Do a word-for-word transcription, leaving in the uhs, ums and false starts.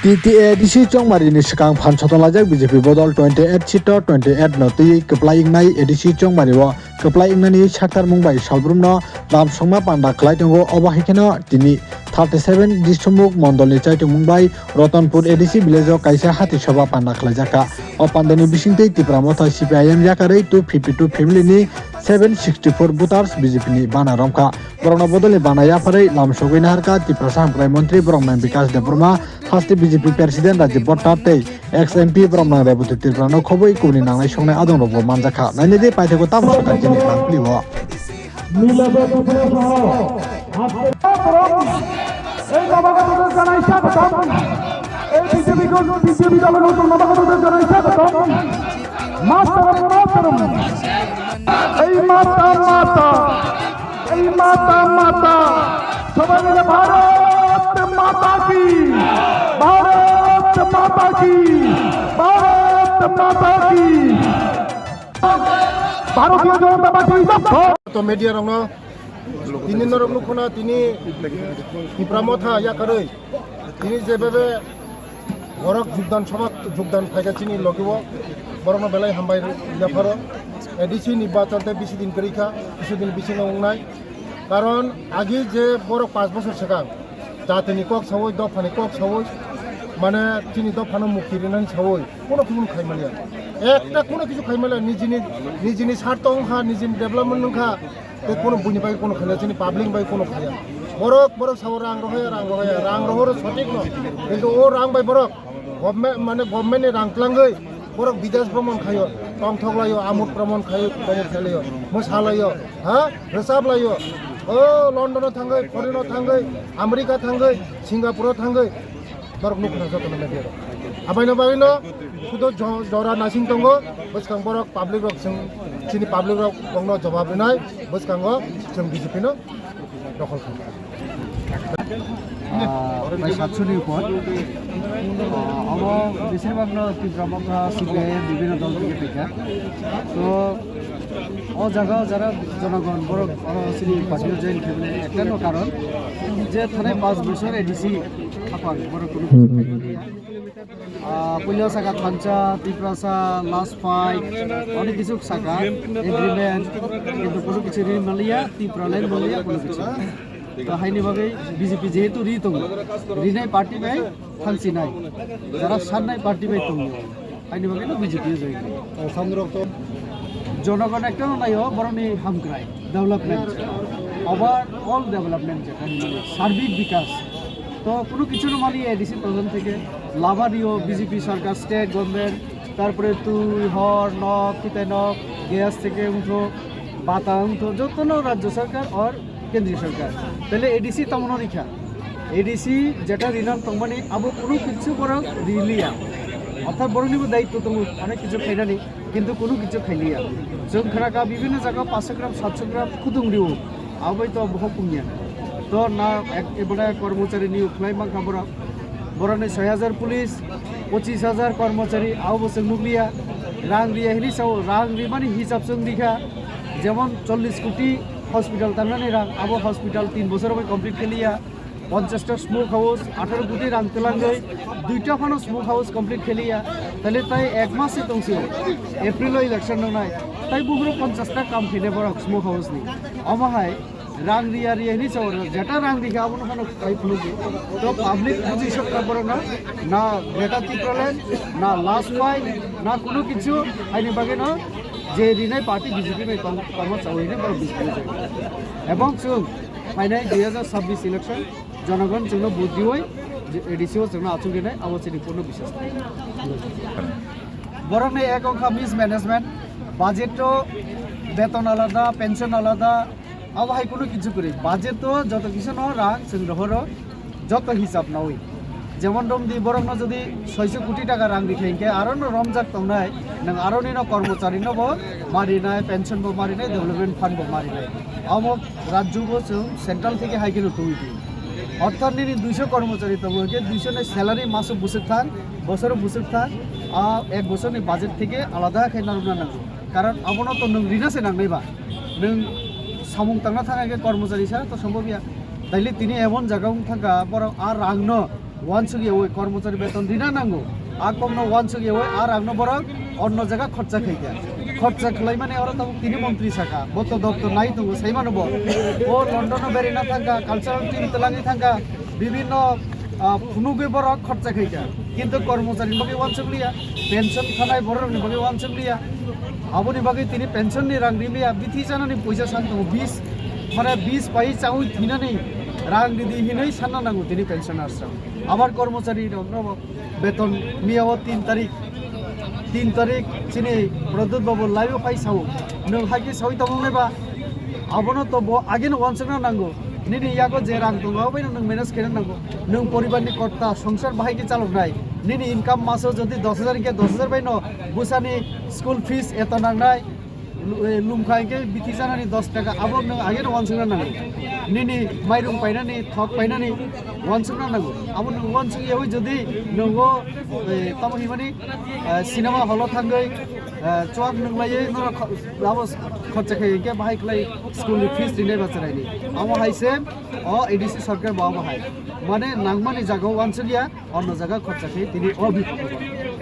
T T A A D C Chongmari ni swkang phan sotonglajak B J P bodol twenty eight seat o twenty eight no twi kwplai wngnai A D C Chongmari o kwplai wngnani saktarmung bai salbrumno lam songma panda khlai tongo. Obo hai kheno tini thirty seven Disomuk mondolni chaitungmung bai Rotonpur A D C village o kaisa hati soba panda khlaijak kha. O pandani bisingtwi Tipra Motha C P I M yakarwi two fifty two family ni seven sixty four voters B J P ni bana romkha. Borokno bodolni bana yapharwi lam sogwi naharkha Tiprasa Hamkrai Montri Boromnang Bikash Debbarma haste B J P President Rajib Bhatta tei ex M P Boromnang Rebati Tripura no khobwi kubuni nangnai songnai adongrokbo manjakha. Nainidi paithakgo tamo swkang chini nangpili o. এই নবাগতদের জানাই স্বাগতম। এই BJP BJP দলের নতুন নবাগতদের জানাই স্বাগতম। মাতরম মাতরম। এই মাতা মাতা, এই মাতা মাতা। সবাই মিলে ভারত মাতা কি, ভারত মাতা কি, ভারত মাতা কি। ভারতীয় জনতা party. To media rokno tini norok nukhuna tini Tipra Motha yakarwi tini jebebe borok jugdan sabha jugdan phaikha chini logi o borokno belai hambai yapharo. A D C ni bachar tei bisi din kwrwi kha, bisi din bisingo wngnai. Karon agi je borok panch bochor swkang jatini kok sawi, dophani kok sawi, mane chini dophano mukti rinani sawi, kono kisu khai maliya. Ekta kono kisu khai maliya, nijini, nijini sarto wngkha, nijini development wngkha, tei kono buini bagwi kono khailiya, chini public bai kono khaiya. Borok, borok sao rang rohoya, rang rohoya, rang rohoro sotik no, kintu o rang bai borok government, mane government ni rang tlangwi borok bidesh bhromon khaio, tongthok laio, amut bhromon khaio, bhromon khaio, mwsa laio, ha, rwchap laio. O London o thangwi, foreign o thangwi, America thangwi, Singapore o thangwi, borok nukhuna jotono media rok. Abaino bagwino sudo jo-, jora nasing tongo, bwskang borok public rok chwng, chini public rok bongno jawab rinai, bwskango chwng B J P no dokhol kha. Ah, prai satshoni upor. Ah, obo beshirbhagno Tipra Motha, C P I M, bibhinno dol theke phaikha. To, o jaga o jara jonogon borok oro chini party o join khaimani ekta no karon je thanai panch bochor A D C aphang borok kunu kunu khaimani. Ah, puila saka thansa, Tiprasa, last fight, onek kichu saka, agreement, kintu kunu kichu ri maliya, Tipraland maliya, kunu kichu. To haini bagwi B J P jehetu ri tongo, rinai party bai thangsinai, jara sannai party bai tongo, haini bagwi no B J P o join. Jonogon ekta no naio, borokni hamkrai, development, overall development je, sarbik bikas. To kunu kichu no maliya A D C tongmani theke, lama rio B J P sarkar, state government, tarpore twi, hor, nok, kitai nok, gas theke wngtho, bata wngtho, jotono rajya sarkar or kendriya sarkar. Tale A D C tamo no rikha. A D C jeta rinan tongmani abo kunu kichu borok riliya. Orthat boroknibo daitto tongo, onek kichu khainani, kintu kunu kichu khailiya. Chwng khnakha bibhinno jaga panchsho gram, satso gram khudung rio. Abo bai to bohok pungya. To na ek-, ebole kormochari niyok khlai mankha borok. Borokni soi hajar police, pochis hajar kormochari, abo bo chwng nukliya. Rang riya hini sao, rang rimani hisab chwng rikha. Jemon chollish koti hospital tangnani rang, abo hospital tin bochor bai complete kheliya. Ponchash ta smoke house, atharo koti rang twlangwi, duita phano smoke house complete kheliya. Tale tai ek mas se tongsi, April o election nangnai. Tai buphuru ponchash ta kam khainai borok smoke house ni. Omo hai rang riya riya hini sao, jeta rang rikha abono phano khai phunukgo. To public buji sokha borokno, na Greater Tipraland, na last fight, na kunu kichu, haini bagwi no je rinai party B J P bai tong-, tongma sao hini borok B J P bai. Ebong chwng phainai dui hajar chabbish election, jonogon chwngno vote riwi je A D C o chwngno achuk rinai, abo chini purno biswas. Borokni ek wngkha mismanagement, budget o beton alada, pension alada, abo hai kunu kichu kwrwi. Budget o joto kisu no rang chwng rohoro, joto hisab nawi. Jemon romdi borokno jodi soiso koti taka rang rikha hinkhe aro no romjak tongnai, nwng aro nino kormochari no bo marinai, pension bo marinai, development fund bo marinai. Amo rajyo bo chwng central theke hai kheno tongwi di. Orthat nini duiso kormochari tongo hinkhe duiso ni salary maso bwswk thang, bosoro bwswk thang, a ek bosorni budget theke alada khe narwkna nango. Karon abono to nwng rina se nangnai ba. Nwng samung tangna thang khe kormochari sa to sombobya. Taile tini emon jaga wng thangkha borok a rangno wansuk yawi kormochari beton rina nango. A kokno wansuk yawi a rangno borok onno jaga khorcha khaikha. Khorcha khlaimani oro tabuk tini montri saka, bo to doptor nai tongo, saimano bo. O London-o berina thangkha, cultural team twlangwi thangkha, bibinno, ah, phunugwi borok khorcha khaikha. Kintu kormocharini bagwi wansuk liya, pension khanai borokni bagwi wansuk liya. Aboni bagwi tini pension ni rang riliya, bithi chanani poisa san tongo, bis, mane bis pai chawi thinani rang ridi hinwi sanna nango tini pensioners rok. Abar kormochari rok no beton miya o tin tarik, tin tarik chini Pradyut Babu live o phai sao, nwng haikhe sawi tongmani ba, abono to bo ageno wansukna nango. Nini yago je rang tongo, abo bai nwng manage khaina nango. Nwng poribar ni kotta songsar bahai khe chaloknai. Nini income maso jodi dos hajar hingkhe dos hajar bai no bwsani school fees eto nangnai. Lu-, eh, lumkha hingkhe bithi chanani dos taka, abo nwng ageno wansukna nango. Nini mairung painani, thok painani wansukna nango. Abo nwng wansuk yawi jodi nwng o, eh, tamo himani, eh, cinema hall o thangwi, eh, chuak nwnglaiwi norok kho-, abo khorcha khai hingkhe bahai khlai school ni fees rinai ba chwraini. Amo hai se o A D C sarkar bo abo hai. Mane nangmani jaga o wansuk ya, onno jaga khorcha khai tini o bipok o.